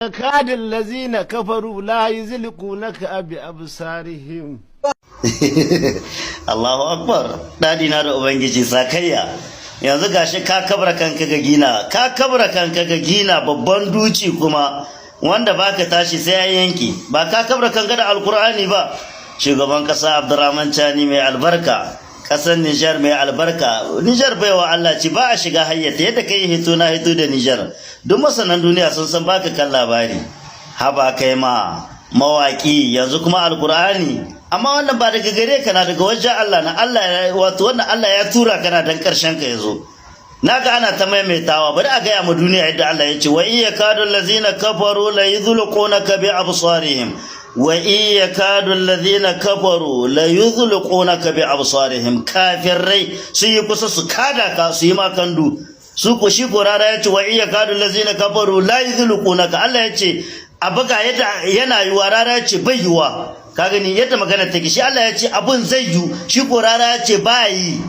يكاد الذين كفروا لا يزلقونك بأبصارهم. Allahu akbar. Dadi na da Ubangiji sakayya. Yanzu gashi ka kabra kanka ga gina, ka kabra kanka ga gina, babban duci kuma wanda baka tashi sai ya yanki. Ba ka kabra kanka da Alkur'ani ba? Shugaban kasa Abdurrahman Chani mai albarka, kasar Nijar mai albarka. Nijar baiwa Allah ci, ba a shiga hayyata. Yadda kai hito na hito da Nijar, duk masanan duniya sun san baka kan labari. Haba kai ma mawaki, yanzu kuma Alkur'ani. Amma wannan ba daga gare ka na, daga wajen Allah na. Allah, wato wannan Allah ya tura kana dan karshen ka yazo. Naga ana ta maimaitawa, bari a gaya ma duniya yadda Allah ya ce: wa in yakadu allazina kafaru la yuzliqunaka bi absarihim, wa in yakadu allazina kafaru la yuzliqunaka bi absarihim. Kafirai su yi kusa su kada ka, su yi makandu su ko. Shi korara ya ce: wa in yakadu allazina kafaru la yuzliqunaka. Allah ya ce a buga yadda yana yiwa, rara ya ce bai yiwa. Ka gani yadda magana take? Shi Allah ya ce abun zai yiwu, shi ko rara ya ce ba yi.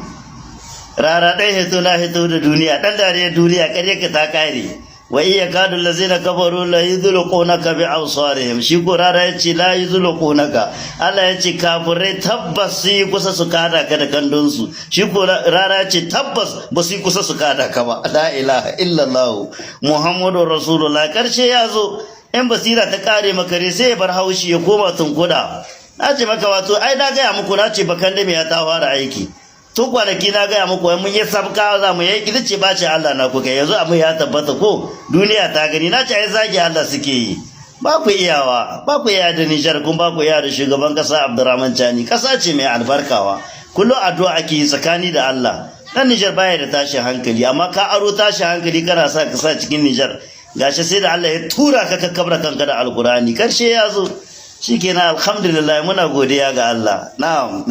Rara ɗaya hito na hito da duniya, ɗan dariyar duniya, ƙarya ka ta kare. Wa in yakadu allazina kafaru la yuzliqunaka bi absarihim. Shi ko rara ya ce la yuzliqunaka. Allah ya ce kafirai tabbas su yi kusa su kada ka da kandunsu, shi ko rara ya ce tabbas ba su yi kusa su kada ka ba. La ilaha illallah Muhammadur Rasulullah. Karshe ya zo. In basira ta kare makare, sai ya bar haushi ya koma tunkuda. Na ce maka, wato ai na gaya muku, na ce bakan da ya ta fara aiki tun kwanaki. Na gaya muku wai mun yi sabka za mu yi ce ba ce Allah na kuka. Yanzu abin ya tabbata ko duniya ta gani. Na ce ai zagi Allah suke yi. Ba ku iyawa, ba ku iya da Nijar, kun ba ku iya da shugaban kasa Abdurrahman Chani. Kasa ce mai albarkawa. Kullum addu'a ake yi tsakani da Allah. Dan Nijar baya da tashin hankali, amma ka aro tashin hankali kana sa ka sa cikin Nijar. Gashi sai da Allah ya tura ka kakkabra kanka da Alkurani. Karshe ya zo. Shikenan, alhamdulillah, muna godiya ga Allah. Na'am.